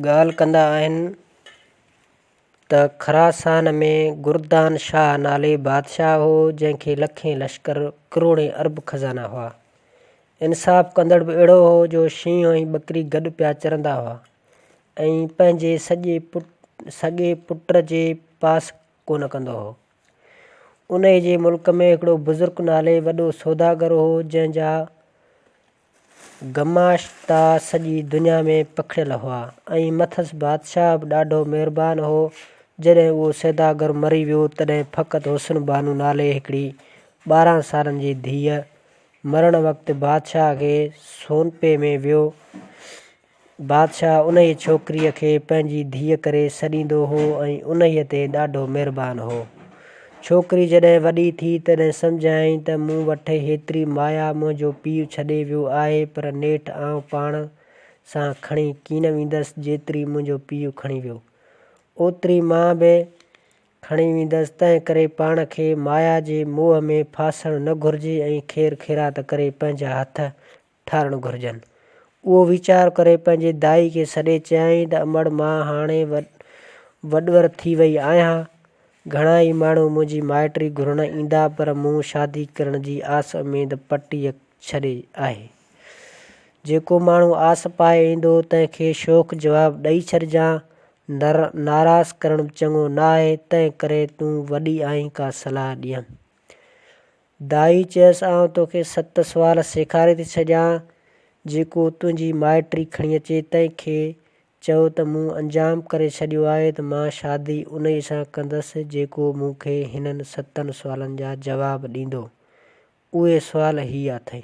ڳالهه ڪندا آهن ته خراسان ۾ گردان شاهه نالي بادشاهه هو، جنهن کي لکين لشڪر، ڪروڙين ارب خزانا هئا. انصاف ڪندڙ به اهڙو هو جو شينهن ۽ ٻڪري گڏ پيا چرندا هئا ۽ پنهنجي سڳي پٽ جي پاس ڪونه ڪندو هو. انهيء جي ملڪ ۾ هڪڙو بزرگ نالي وڏو سوداگر هو، جنهن جا گماشتا سڄي دنيا ۾ پکڙيل هئا ۽ مٿس بادشاهه به ڏاڍو مهربان هو. جڏهن اهو سوداگر مري ويو، تڏهن فقط حسن بانو نالي هڪڙي 12 سالن جي ڌيء مرڻ وقت بادشاهه کي سونپي ۾ ويو. بادشاهه انهيء ڇوڪريء کي پنهنجي ڌيء ڪري سڏيندو هو ۽ انهيء تي ڏاڍو مهربان هو. ڇوڪري جڏهن وڏي ٿي، تڏهن سمجهيائين ته مون وٽ هيتري مايا منهنجو پيء ڇڏي ويو آهي، پر نيٺ آئون پاڻ سان کڻي ڪين ويندس، جيتري منهنجو پيء کڻي ويو، اوتري مان به کڻي ويندس، تنهنڪري پاڻ کي مايا جي موهه ۾ ڦاسڻ نه گهرجي ۽ خير خيرات ڪري پنهنجا هٿ ٺارڻ گهرجن. اهو ويچار ڪري پنهنجي دائي کي سڏي چيائين ته امڙ مان هاڻي وڏور ٿي وئي آهيان. گهڻا ئي ماڻهو منهنجي مائٽي گهرڻ ايندا پر مون شادي ڪرڻ جي آس اميد پٽيء ڇڏي آهي. جيڪو ماڻهو آس پائي ايندو تنهن کي شوخ جواب ڏئي ڇڏجان. ناراض ڪرڻ به چڱو نه آهي، تنهن ڪري تون وڏي آهين ڪا صلاح ڏينم. دائي چيس، آئون توکي ست سوال سيکاري ٿي ڇڏيان، جيڪو تنهنجي مائٽي کڻي اچي، تنهن کي چئو ته مون انجام ڪري ڇڏيو آهي ته مان شادي انهيء سان ڪندس، جيڪو مون کي هنن ستن سوالن جا جواب ڏيندو. اهي سوال هي اٿئي.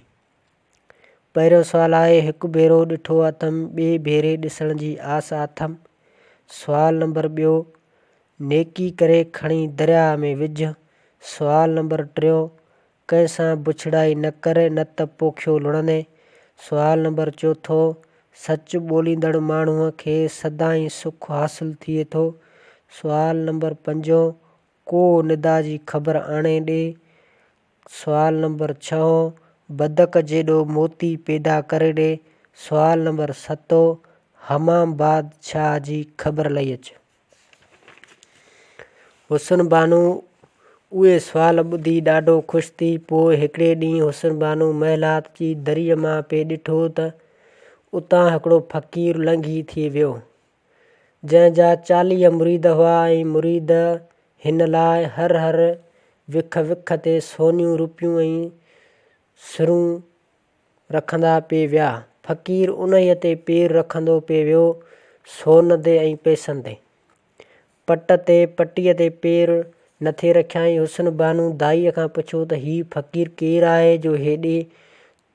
پهريون سوال آهي، هڪ ڀيرو ڏٺو اٿم، ٻئي ڀيري ڏسڻ جي آس اٿم. سوال نمبر ٻيو، نيڪي ڪري کڻي درياهه ۾ وجهه. سوال نمبر ٽيون، ڪنهن سان بڇڙائي نه ڪر نه ته پوکيو لڻندين. سوال نمبر چوٿون، سچ ٻوليندڙ ماڻهوء کي سدائين سک حاصل ٿئي ٿو. سوال نمبر پنجون، ڪو ندا جي خبر آڻي ڏي. سوال نمبر ڇهون، بدڪ جيڏو موتي پيدا ڪري ڏي. سوال نمبر ستون، حمام بادشاهه جي خبر لئي اچ. حسن بانو اهي سوال ٻڌي ڏاڍو خوش ٿي. پوء هڪڙي ڏينهن حسن بانو محلات جي دريء مان پئي ڏٺو ته اتان هڪڙو فقير لنگهي ٿي ويو، جنهن جا 40 مريد هئا ۽ مريد هن لاء هر هر وک وک تي سونيون روپيون ۽ سرون رکندا پئي ويا. فقير انهيء تي پير رکندو پئي ويو، سون تي ۽ پئسن تي. پٽ تي، پٽيء تي پير نه ٿي رکيائين. حسن بانو دائيء کان پڇيو ته هي فقير ڪير آهي جو هيڏي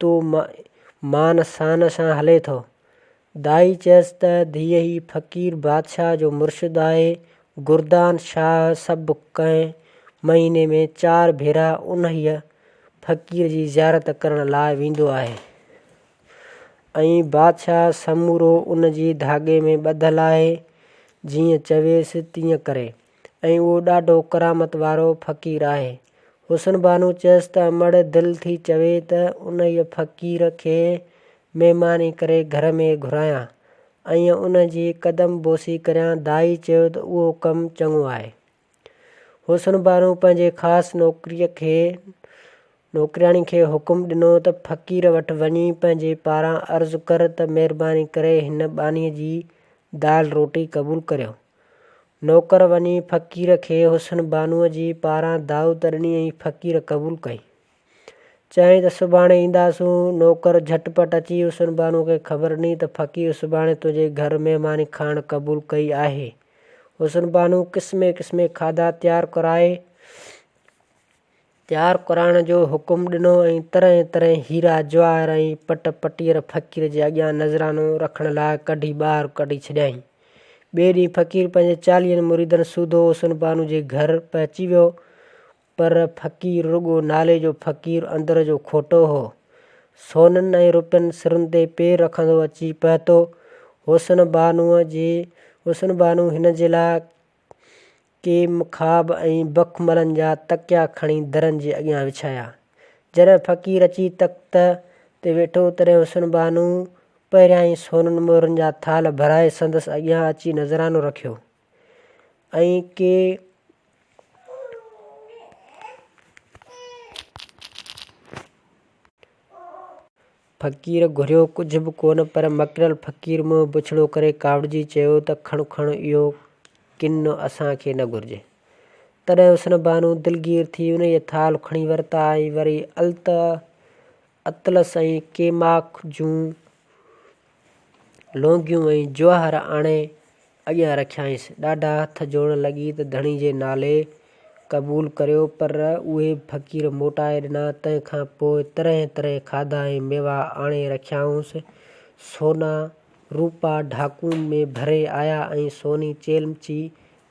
تو مان سان سان هلي ٿو؟ دائي چيس ته ڌيء هي فقير بادشاهه جو مرشد آهي. گردان شاهه سڀ ڪنهن مهيني ۾ چار ڀيرا انهيء فقير جي زيارت ڪرڻ لاء ويندو آهي ۽ بادشاهه سمورو ان جي ڌاڳي ۾ ٻڌل آهي، جيئن چويس تيئن ڪري ۽ اهو ڏاڍو ڪرامت وارو فقير آهي. حسن بانو چيس ته امڙ دل ٿي چوي ته انهيء فقير کي مهماني ڪري گهر ۾ گهرايان ۽ ان جي قدم بوسي ڪريان. دائي چيو ته اهو ڪم چڱو آهي. حسن بانو پنهنجي خاص نوڪرياڻي کي حڪم ڏنو ته فقير وٽ وڃي پنهنجي پاران عرض ڪر ته مهرباني ڪري هن ٻانهيء جي دال روٽي قبول ڪريو. نوڪر وڃي فقير کي حسن بانوء جي پاران دعوت ڏني ۽ فقير قبول ڪئي. چيائين ته سڀاڻي اينداسون. نوڪر جهٽ پٽ اچي حسن بانوء کي خبر ڏني ته فقير سڀاڻي تنهنجي گهر مهماني کائڻ قبول ڪئي آهي. حسن بانو قسمين قسمين کاڌا تيار ڪرائي تيار ڪرائڻ جو حڪم ڏنو ۽ طرحين طرحين هيرا جواهر ۽ پٽ پٽيهر فقير جي اڳيان نذرانو رکڻ لاء ڪڍي ٻاهر ڪڍي ڇڏيائين. ٻئي ڏينهن فقير پنهنجي چاليهن مريدن سوڌو حسن بانو جي گهر پهچي ويو. پر فقير رڳو نالي جو فقير اندر جو کوٽو هو. سونن ۽ روپين سرن تي پير رکندو اچي پهتو. حسن بانوء جي حسن بانو هن جي لاء ڪيمخاب ۽ بخملن جا تڪيا کڻي درن جي اڳيان وڇايا. جڏهن فقير اچي تخت تي ويٺو، تڏهن حسن بانو پهريائين سونن مهرن جا ٿالهه ڀرائي سندس اڳيان اچي نذرانو رکيو ۽ ڪي فقير گهريو ڪجهه به ڪونه پر مڪريل فقير منهن بڇڙو ڪري ڪاوڙجي چيو ته کڻ کڻ اهو ڪن اسان کي نه گهرجي. تڏهن حسن بانو دلگير ٿي انهيء ٿالهه کڻي ورتا ۽ وري اطلس ۽ قيماق جون لونگيون ۽ جواهر آڻي اڳيان رکيائينس. ڏاڍا هٿ جوڙڻ لڳي ته ڌڻي جي نالي قبول ڪريو، پر اهي به فقير موٽائي ڏنا. تنهن کان پوء طرحين طرحين کاڌا ۽ ميوا آڻي رکيائونس. سونا روپا ڍاڪون ۾ ڀري آيا ۽ سوني چيلمچي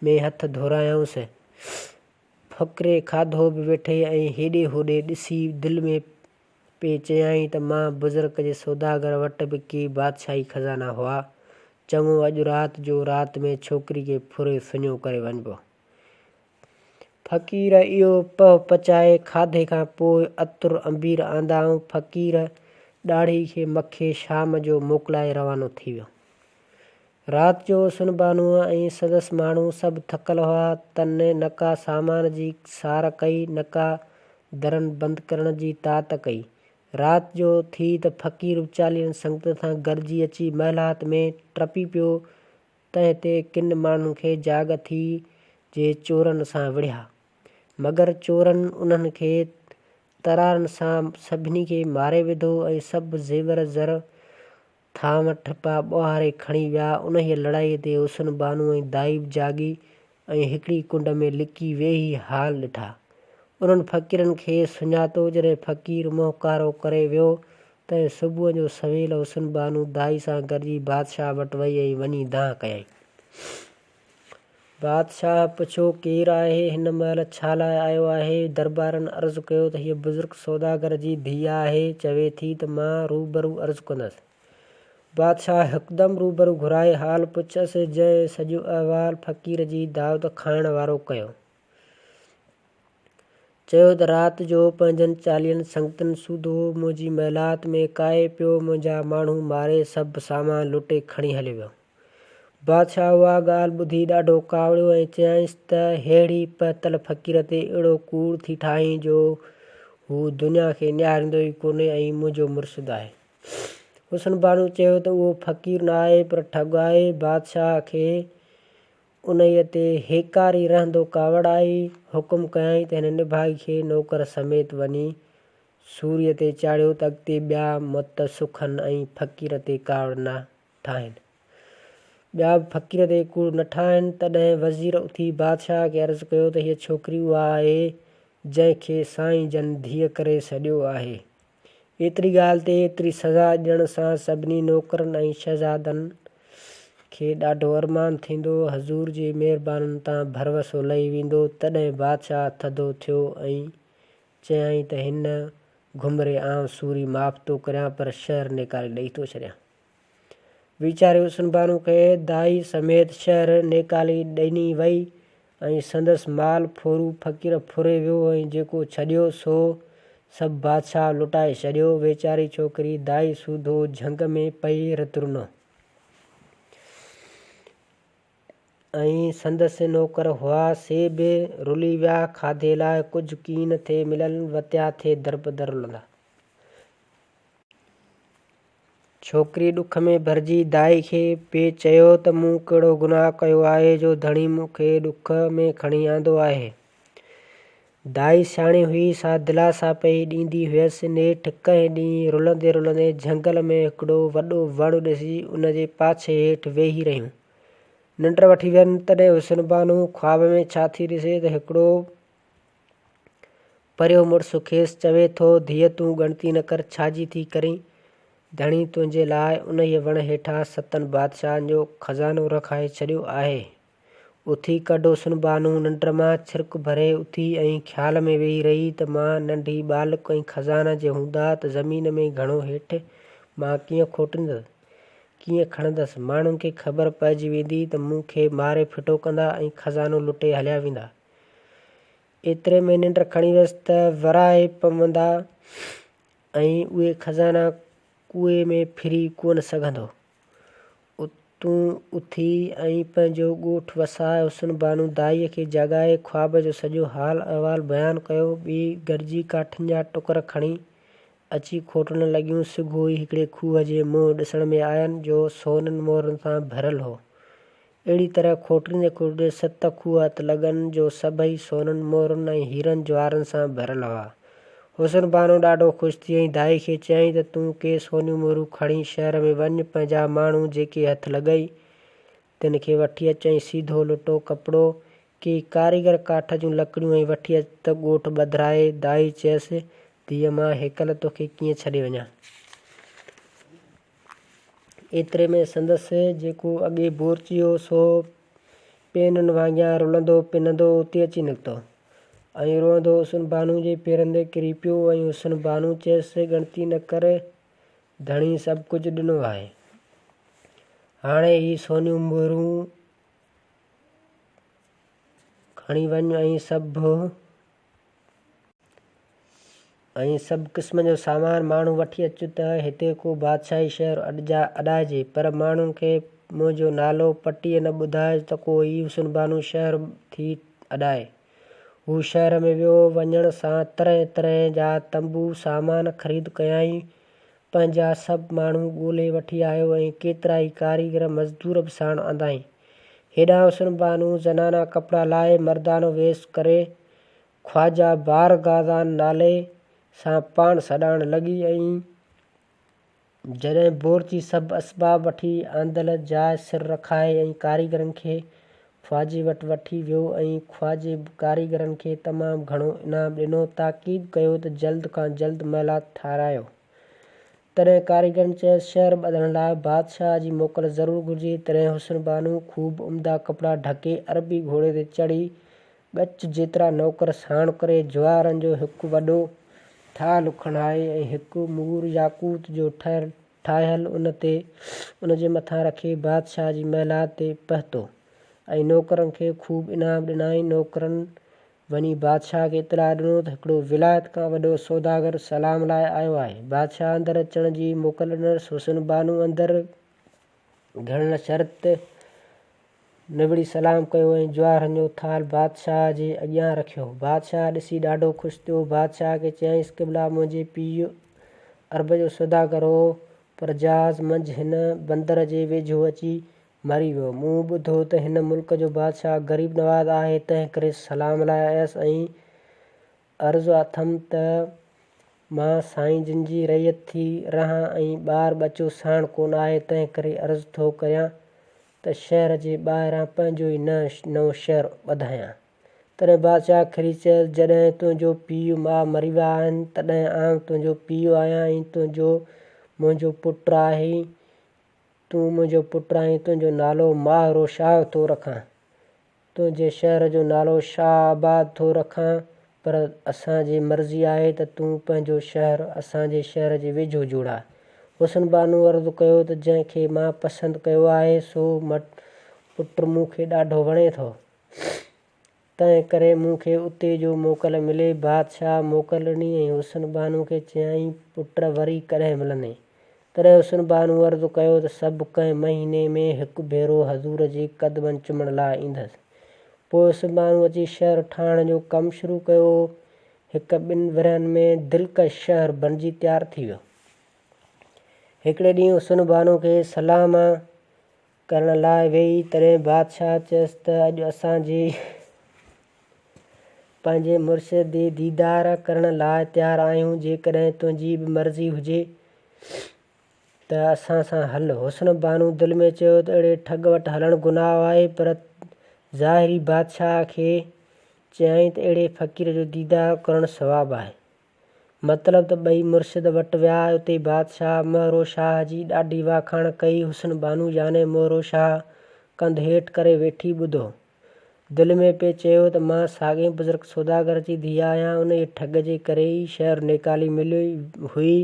۾ هٿ ڌورايائونس. ڦڪري کاڌو به ويٺي ۽ هيڏي هوڏي ڏسي دل ۾ پئي چيائين ته مان بزرگ جي سوداگر وٽ به ڪي بادشاهي خزانا هئا، چڱو اڄ رات جو رات ۾ ڇوڪري کي ڦري سڃو ڪري وڃبو. فقير اهو پهه پچائي کاڌي کان پوء عطر عنبير آندائون. فقير ڏاڙهي کي مکي شام جو موڪلائي روانو ٿي ويو. رات جو حسن بانوء ۽ سندس ماڻهو سڀ ٿڪل هئا، تن نڪا سامان جي سار ڪئي، نڪا درن بند ڪرڻ جي تات ڪئي. رات جو ٿي ته فقير به چاليهن سنگتين سان گڏجي اچي محلات ۾ ٽپي پيو، تنهن تي ڪن ماڻهن کي جاڳ ٿي جي چورن سان وڙهيا. مگر چورن انهن کي ترارن سان سڀني کي ماري وڌو ۽ سڀ زيور زر ٿانو ٺپا ٻوهاري کڻي ويا. انهيء لڙائيء تي حسن بانو ۽ دائي به جاڳي ۽ هڪڙي ڪنڊ ۾ لڪي ويهي حال ڏٺا. انهن فقيرن کي سڃاتو. جڏهن فقير منهن ڪارو ڪري ويو، تڏهن صبح جو سويل حسن بانو دائي سان گڏجي بادشاهه وٽ وئي ۽ وڃي دانهن ڪيائين. بادشاهه پڇيو، ڪير آهي؟ هن مهل ڇا لاء آيو آهي؟ دربارين عرض ڪيو ته هيء بزرگ سوداگر جي ڌيء آهي، چوي ٿي ته مان روبرو عرض ڪندس. بادشاهه هڪدم روبرو گهرائي حال پڇيس، جنهن سڄو احوال فقير جي دعوت کائڻ وارو ڪيو. چيو ته رات جو پنهنجن چاليهن سنگتين سوڌو منهنجي محلات ۾ ڪاهي پيو، منهنجا ماڻهو ماري سڀ سامان لٽي کڻي هليو ويو. بادشاهه اها ڳالهه ٻڌي ڏاڍو ڪاوڙيو ۽ چيائينس ته ههڙي پهتل فقير تي اهڙو ڪوڙ ٿي ٺاهين جو هو دنيا کي نهاريندو ئي ڪونهي ۽ منهنجو مرشد آهي. حسن بانو چيو ته اهو فقير نه آهي پر ٺڳ آهي. بادشاهه کي انهيء تي هيڪاري رهندو ڪاوڙ آئي. حڪم ڪيائين ته هن نڀاڳي کي نوڪر سميت وڃي سوريء تي چاڙهيو ته اڳتي ٻيا مت سکن ۽ فقير تي ڪاوڙ نه ٺاهين. ٻيا به فقير تي ڪوڙ نه ٺاهين. تڏهن وزير اٿي بادشاهه کي عرض ڪيو ته هيء ڇوڪري اها آهي، جنهن کي سائين جن ڌيء ڪري سڏيو آهي. ايتري ڳالهه تي ايتري سزا ڏيڻ سان سڀني نوڪرن ۽ شهزادن کي ڏاڍو ارمان ٿيندو. حضور جي مهربانين تان ڀروسو لهي ويندو. تڏهن بادشاهه ٿڌو ٿيو ۽ چيائين ته هن گهمري آئون سوري معاف ٿو ڪريان پر شهر نيڪالي ڏئي ٿو ڇڏيان. ويچاري حسن بانو کي دائي سميت شهر نيڪالي ڏني وئي ۽ سندس مال ڦورو فقير ڦري ويو ۽ جيڪو ڇڏيو سو سڀ بادشاهه لٽائي ڇڏيو. ويچاري ڇوڪري دائي سوڌو جهنگ ۾ پئي رت رنو. ۽ سندس نوڪر هئا سي به رلي ويا. کاڌي لاء ڪجهه ڪين ٿي ملن، وتيا ٿي دربدر رلندا. ڇوڪري ڏک ۾ ڀرجي دائي کي پئي چيو ته مون ڪهڙو گناهه ڪيو آهي جو ڌڻي مون کي ڏک ۾ کڻي آندو آهي. دائي سياڻي هئي سا دلاسا پئي ڏيندي هيس. نيٺ ڪنهن ڏينهن رلندي رلندي جهنگل ۾ هڪڙو وڏو وڻ ڏسي ان جي پاڇي هيٺ ويهي رهيون. ننڊ وٺي وين. تڏهن حسن بانو خواب ۾ ڇا ٿي ڏسي ته هڪڙو پريو مڙس کيس چوي ٿو، ڌيء تون ڳڻتي نه ڪر، ڇا جي ٿي ڪرين؟ ڌڻي تنهنجي لاء انهيء وڻ هيٺان ستن بادشاهن جو خزانو رکائي ڇڏيو آهي. اٿي ڪڍ حسن بانو ننڊ مان ڇرڪ ڀري اٿي ۽ خيال ۾ ويهي رهي ته مان ننڍي ٻالڪ ۽ خزانا جي هوندا ته زمين ۾ گهڻو هيٺ مان ڪيئن کوٽيندس، ڪيئن کڻندس؟ ماڻهن کي خبر پئجي ويندي ته مون کي ماري ڦٽو ڪندا ۽ خزانو لٽي هليا ويندا. ايتري ۾ ننڊ کڻي ويس ته ورائي پوندا ۽ اهي خزانا ڪوئي ۾ ڦري ڪونه سگهندو. تون اٿي ۽ پنهنجو ڳوٺ وساء. حسن بانو دائيء کي جاڳائي خواب جو سڄو حال احوال بيان ڪيو. ٻئي گڏجي ڪاٺين جا ٽڪر کڻي اچي کوٽڻ لڳيون. سگهو ئي هڪڙي کوهه جي منهن ڏسڻ ۾ آين، جو سونن مهرن سان ڀريل هو. اهڙي طرح کوٽيندي کوٽيندي ست کوهه هٿ لڳن، جو سڀئي سونن مهرن ۽ هيرن جواهرن سان ڀريل هئا. حسن بانو ڏاڍو خوش ٿي ۽ دائي کي چيائين ته تون ڪي سونيون مهرون کڻي شهر ۾ وڃ، پنهنجا ماڻهو جيڪي هٿ لڳئي، تن کي وٺي اچ ۽ سيڌو لٽو ڪپڙو، ڪي ڪاريگر ڪاٺ جون لڪڙيون ۽ وٺي اچ ته ڳوٺ ٻڌرائي. دائي چيس، ڌيء مان هيڪل توکي ڪيئن ڇڏي وڃان؟ ايتري ۾ سندس جيڪو اڳي بورچي هو سو پينن وانگيان رلندو پنندو اتي اچي نڪتو ۽ روئندو حسن بانو جي پيرن تي ڪري پيو ۽ حسن بانو چيس ڳڻتي نه ڪر ڌڻي سڀ ڪجهه ڏنو آهي هاڻي هي سونيون مهرون کڻي وڃ ۽ سڀ ۽ سڀ قسم جو سامان ماڻهو وٺي اچ ته هتي ڪو بادشاهي شهر اڏائجي، پر ماڻهن کي منهنجو نالو پٽيء نه ٻڌائج ته ڪو هي حسن بانو شهر ٿي اڏائي. هو شهر ۾ ويو، وڃڻ سان طرح طرح جا تنبو سامان خريد ڪيائين، پنهنجا سڀ ماڻهو ڳولي وٺي آيو ۽ ڪيترائي ڪاريگر مزدور به ساڻ آندائين. هيڏانهن حسن بانو زنانا ڪپڙا لاهي مردانو ويس ڪري خواجه بارگازان نالي سان پاڻ سڏائڻ لڳي ۽ جڏهن بورچي سڀ اسباب وٺي آندل جاء سر رکائي ۽ ڪاريگرن کي خواجي وٽ وٺي ويو ۽ خواجي ڪاريگرن کي تمام گهڻو انعام ڏنو تاڪيد ڪيو ته جلد کان جلد محلات ٺاهرايو. تڏهن ڪاريگرن چيس، شهر ٻڌڻ لاء بادشاهه جي موڪل ضرور گهرجي. تڏهن حسن بانو خوب عمدا ڪپڙا ڍڪي، عربي گهوڙي تي چڙهي، ڳچ جيترا نوڪر ساڻ ڪري، جواهرن جو هڪ وڏو ٿالهه کڻائي ۽ هڪ مور ياقوت جو ٺاهيل ان تي ان جي مٿان رکي، بادشاهه جي محلات تي پهتو ۽ نوڪرن کي خوب انعام ڏنائين. نوڪرن وڃي بادشاهه کي اطلاع ڏنو ته هڪڙو ولايت کان وڏو سوداگر سلام لاء آيو آهي. بادشاهه اندر اچڻ جي موڪل ڏنس. حسن بانو اندر گهڙڻ شرط نوڙي سلام ڪيو ۽ جواهرن جو ٿالهه بادشاهه جي اڳيان رکيو. بادشاهه ڏسي ڏاڍو خوش ٿيو. بادشاهه کي چيائينس، قبلا منهنجي پيء عرب جو سوداگر هو، پر جهاز منجهه هن بندر جي ويجهو اچي مري ويو. مون ٻڌو ته هن ملڪ جو بادشاهه غريب نواز آهي، تنهنڪري سلام لاء آيس ۽ عرض اٿم ته مان سائين جن جي رعيت ٿي رهان ۽ ٻار ٻچو ساڻ ڪونه آهي، تنهنڪري عرض ٿو ڪريان ته شهر جي ٻاهران پنهنجو ئي نئون شهر ٻڌايان. تڏهن بادشاهه کلي چيس، جڏهن تنهنجو پيء ماء مري ويا آهن، تڏهن آئون تنهنجو پيء آهيان ۽ تنهنجو منهنجو پٽ آهين. تون منهنجو پٽ آهين، تنهنجو نالو ماهرو شاهه ٿو رکان. تنهنجي شهر جو نالو شاهه آباد ٿو رکان، پر اسان جي مرضي آهي ته تون پنهنجو شهر اسان جي شهر جي ويجهو جوڙاء. حسن بانو عرض ڪيو ته جنهن کي مان پسند ڪيو آهي، سو پٽ مون کي ڏاڍو وڻي ٿو. تنهن ڪري مون کي اتي جو موڪل ملي. بادشاهه موڪل ڏني ۽ حسن بانو کي چيائين، پٽ وري ڪڏهن ملندين؟ تڏهن حسن بانو عرض ڪيو ته سڀ ڪنهن مهيني ۾ هڪ ڀيرو حضور جي قدمن چمڻ لاء ايندس. پوء حسن بانو اچي شهر ٺاهڻ جو ڪم شروع ڪيو. هڪ ٻن ورهين ۾ دلڪش شهر بڻجي تيار ٿي ويو. هڪڙي ڏينهن حسن بانو کي سلام ڪرڻ لاء ويئي، تڏهن بادشاهه چيس ته اڄ اسان جي پنهنجي مرشد جي ديدار ڪرڻ لاء تيار آهيون، جيڪڏهن تنهنجي به مرضي هجي ته اسان سان هل. حسن بانو دل ۾ چيو ته اهڙي ٺڳ وٽ هلڻ گناهه آهي، پر ظاهري بادشاهه کي چيائين ته اهڙي فقير جو ديدار ڪرڻ ثواب آهي. مطلب ته ٻئي مرشد وٽ ويا. اتي بادشاهه مهرو شاهه جي ڏاڍي واکاڻ ڪئي. حسن بانو يعني مهرو شاهه ڪنڌ هيٺ ڪري ويٺي ٻڌو. دل ۾ پئي چيو ته مان ساڳئي بزرگ سوداگر جي ڌيء آهيان. انهيء ٺڳ جي ڪري ئي شهر نيڪالي ملي هئي.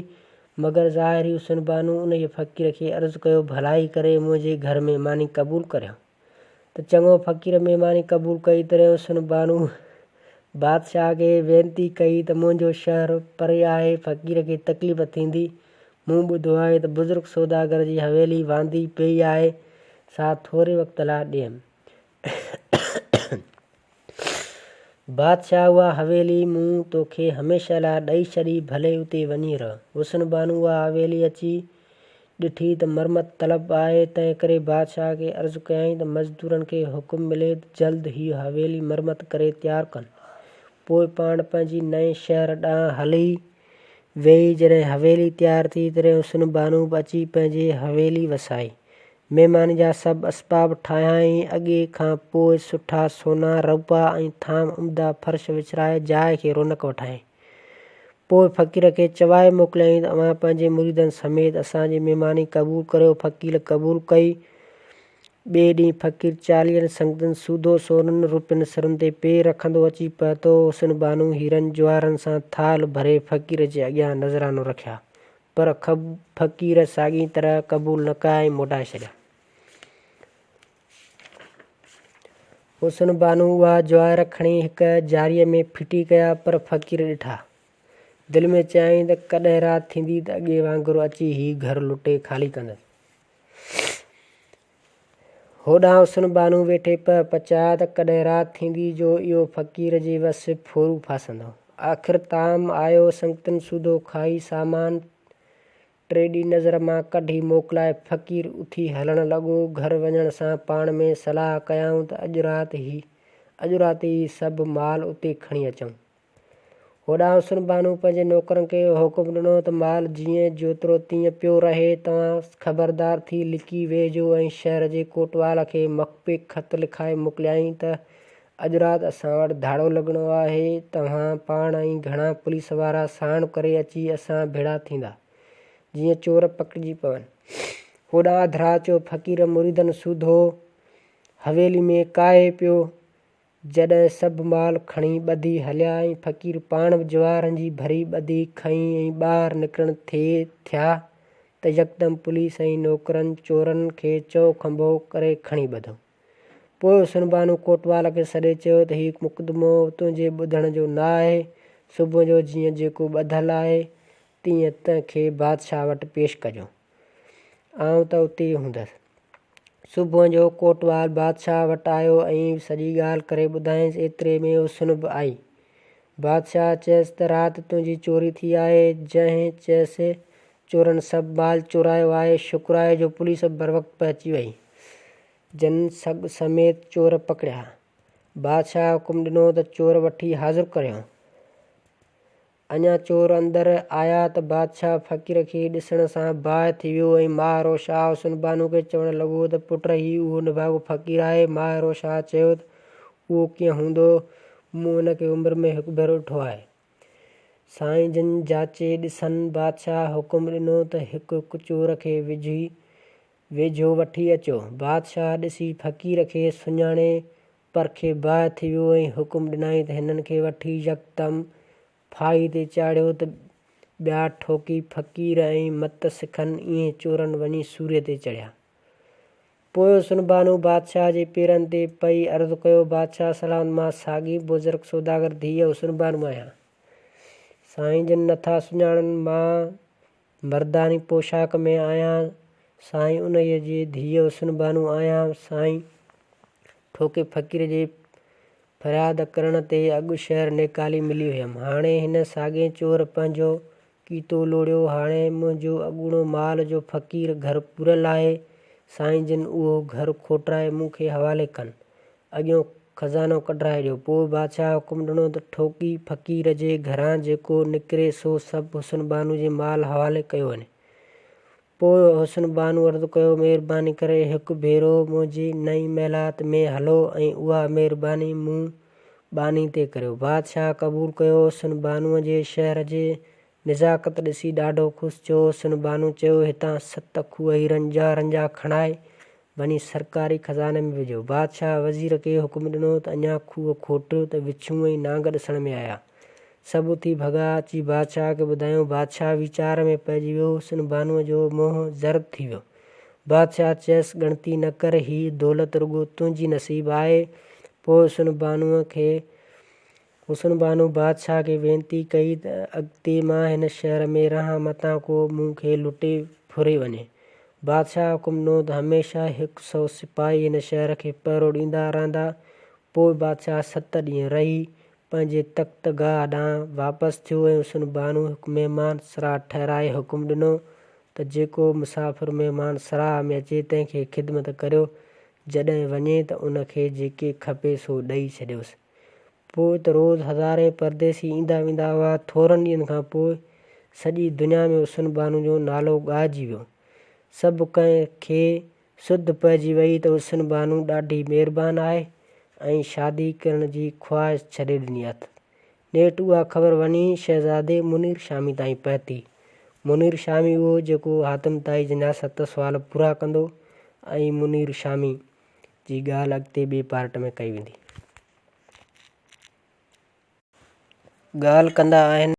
مگر ظاهري حسن بانو انهيء فقير کي عرض ڪيو، ڀلائي ڪري منهنجي گهر ۾ ماني قبول ڪريو. ته چڱو فقير مهماني قبول ڪئي. تڏهن حسن بانو بادشاهه کي وينتي ڪئي ته منهنجو شهر پري آهي، فقير کي تڪليف ٿيندي، مون ٻڌو آهي ته بزرگ سوداگر جي حويلي واندي پيئي آهي، سا ٿوري وقت لاء ڏيم. بادشاهه اها حويلي مون توکي هميشه لاء ڏئي ڇڏي، ڀلي اتي وڃي رهه. حسن بانو اها حويلي اچي ڏٺي ته مرمت طلب آهي، تنهنڪري بادشاهه کي عرض ڪيائين ته مزدورن کي حڪم ملي ته جلد هيء حويلي مرمت ڪري تيار ڪن. پوء پاڻ پنهنجي نئين شهر ڏانهن هلي ويئي. جڏهن حويلي تيار ٿي، تڏهن حسن بانو به اچي پنهنجي حويلي وسائي. مهماني جا سڀ اسباب ٺاهيائين. اڳي کان پوء سٺا سونا، روپا ۽ ٿانو عمدا فرش وڇرائي جاء کي رونق وٺايائين. پوء فقير کي چوائي موڪليائين ته اوهان پنهنجي مريدن سميت اسان جي مهماني قبول ڪريو. فقير قبول ڪئي. ٻئي ڏينهن فقير چاليهن سنگتين سوڌو سورن روپين سرن تي پير رکندو اچي پهتو. حسن بانو هيرن جواهرن سان ٿالهه ڀري فقير جي اڳيان نذرانو رکيا، پر فقير ساڳي طرح قبول نه ڪيا ۽ موٽائي ڇڏيا. حسن بانو اها جواهر کڻي هڪ جاريء ۾ ڦٽي ڪيا، پر فقير ڏٺا. دل ۾ چيائين ته ڪڏهن رات ٿيندي ته اڳي وانگر اچي هي گهر لٽي خالي ڪندس. هوڏانهن حسن بانو ويٺي پهه پچايا ته ڪڏهن رات ٿيندي جو اهو فقير جي وس ڦورو ڦاسندو. آخر طعام آيو، سنگتين سوڌو کائي سامان ٽيڏي نظر مان ڪڍي موڪلائي فقير اٿي هلڻ لڳو. گهر وڃڻ سان پاڻ ۾ صلاح ڪيائون ته اڄ رات ئي اڄ رات ئي سڀ مال اتي کڻي اچون. هوڏانهن حسن بانو پنهنجي نوڪرن کي حڪم ڏنو ته مال جيئن جيترو تيئن پيو رهي، توهان خبردار ٿي لڪي ويهجو ۽ شهر جي ڪوٽوال کي مخفي خط لکائي موڪليائين ته اڄ رات اسان وٽ ڌاڙو لڳڻو آهي، توهان پاڻ ۽ گهڻا پوليس وارا ساڻ ڪري اچي اسان ڀيڙا ٿيندا، جيئن چور پڪڙجي پون. هوڏانهن اڌ رات جو فقير مريدن سوڌو حويلي ۾ ڪاهي پيو. جڏهن سڀ مال کڻي ٻڌي هليا ۽ فقير پاڻ به جواهرن جي ڀري ٻڌي کنئي ۽ ٻاهر نڪرڻ ٿي ٿيا ته يڪدم پوليس ۽ نوڪرن چورن کي چؤکنڀو ڪري کڻي ٻڌو. پوء حسن بانو ڪوٽوال کي سڏي چيو ته هي مقدمو تنهنجي ٻڌڻ جو نه آهي، صبح جو جيئن جيڪو ٻڌل آهي، تيئن تنهن کي بادشاهه وٽ پيش ڪجو. آئون ته اتي ئي هوندس. صبح جو ڪوٽوال بادشاهه وٽ آيو ۽ سڄي ڳالهه ڪري ٻڌايائينس. ايتري ۾ حسن به آئي. بادشاهه چيس ته رات تنهنجي چوري ٿي آهي. جنهن چيس چورن سڀ مال چورايو آهي، شڪر آهي جو پوليس بروقت پهچي وئي. جن سڳ سميت چور پڪڙيا. بادشاهه حڪم ڏنو ته چور وٺي حاضر ڪريو. اڃا چور اندر آيا ته بادشاهه فقير کي ڏسڻ سان باهه ٿي ويو ۽ ماهرو شاهه حسن بانو کي چوڻ لڳو ته پٽ هي اهو نڀاڳو فقير آهي. ماهرو شاهه چيو ته اهو ڪيئن هوندو، مون هن کي عمر ۾ هڪ ڀيرو ڏٺو آهي. سائين جن جاچي ڏسن. بادشاهه حڪم ڏنو ته هڪ هڪ چور کي وجهي ويجهو وٺي اچو. بادشاهه ڏسي فقير کي سڃاڻي پرکي باهه ٿي ويو ۽ حڪم ڏنائين ته هنن کي وٺي يڪدم ڦاهي تي چاڙهيو ته ٻيا ٺوڪي فقير ۽ مت سکن ايئن چورن وڃي سوريء تي چڙهيا. پوء حسن بانو بادشاهه جي پيرن تي پئي عرض ڪيو، بادشاهه سلامت مان ساڳي بزرگ سوداگر ڌيء حسن بانو آهيان. سائين جن نٿا سڃاڻن مان مرداني پوشاڪ ۾ آهيان، سائين انهيء جي ڌيء حسن بانو آهيان، سائين ٺوڪي فقير جي فرياد ڪرڻ تي اڳ شهر نيڪالي ملي هيم، هاڻي هن ساڳئي چور پنهنجو ڪيتو لوڙيو، هاڻي منهنجو اڳوڻو مال جو فقير گهر پوريل آهي، سائين جن اهو گهر کوٽرائي مون کي حوالي ڪن. اڳيون خزانو ڪڍرائي ڏيو. پوء بادشاهه حڪم ڏنو ته ٺوڪي فقير جي گهران جيڪو نڪري سو سڀ حسن بانو جي مال حوالي ڪيو وڃي. پوء حسن بانو عرض ڪيو، مهرباني ڪري هڪ ڀيرو منهنجي نئين محلات ۾ هلو ۽ اها مهرباني مون ٻانهي تي ڪريو. بادشاهه قبول ڪيو. حسن بانوء جي شهر جي نزاڪت ڏسي ڏاڍو خوش ٿيو. حسن بانو چيو، هتان ست کوهه هيرن جا رنجا کڻائي وڃي سرڪاري خزاني ۾ وجهو. بادشاهه وزير کي حڪم ڏنو ته اڃا کوهه کوٽيو ته وڇون ۽ نانگ ڏسڻ ۾ آيا. سڀ اٿي ڀڳا، اچي بادشاهه کي ٻڌايائون. بادشاهه ويچار ۾ پئجي ويو. حسن بانوء جو منهن زرد ٿي ويو. بادشاهه چيس، ڳڻتي نه ڪر، هيء دولت رڳو تنهنجي نصيب آهي. پوء حسن بانوء کي حسن بانو بادشاهه کي وينتي ڪئي ته اڳتي مان هن شهر ۾ رهان متان ڪو مون کي لٽي ڦري وڃي. بادشاهه حڪم ڏنو ته هميشه هڪ سئو سپاهي هن شهر کي پهرو ڏيندا رهندا. پوء بادشاهه ست ڏينهن رهي پنهنجي تخت گاهه ڏانهن واپس ٿيو ۽ حسن بانو هڪ مهمان سراء ٺهرائي حڪم ڏنو ته جيڪو مسافر مهمان سراء ۾ اچي تنهن کي خدمت ڪريو، جڏهن وڃي ته ان کي جيڪي کپي سو ڏئي ڇڏيوس. پوء ته روز هزارين پرديسي ايندا ويندا هئا. ٿورن ڏينهن کان پوء سڄي دنيا ۾ حسن بانو جو نالو ڳائجي ويو. سڀ ڪنهن کي سڌ پئجي وئي ته حسن بانو ڏاڍي مهربان آهي ۽ شادي ڪرڻ جي خواهش ڇڏي ڏني اٿس. نيٺ اها خبر وڃي شهزادي منير شامي تائين پهتي. منير شامي اهو جيڪو حاتم طائي جن جا ست سوال پورا ڪندو ۽ منير شامي جي ڳالهه اڳتي ٻئي پارٽ ۾ ڪئي ويندي. ڳالهه ڪندا آهن.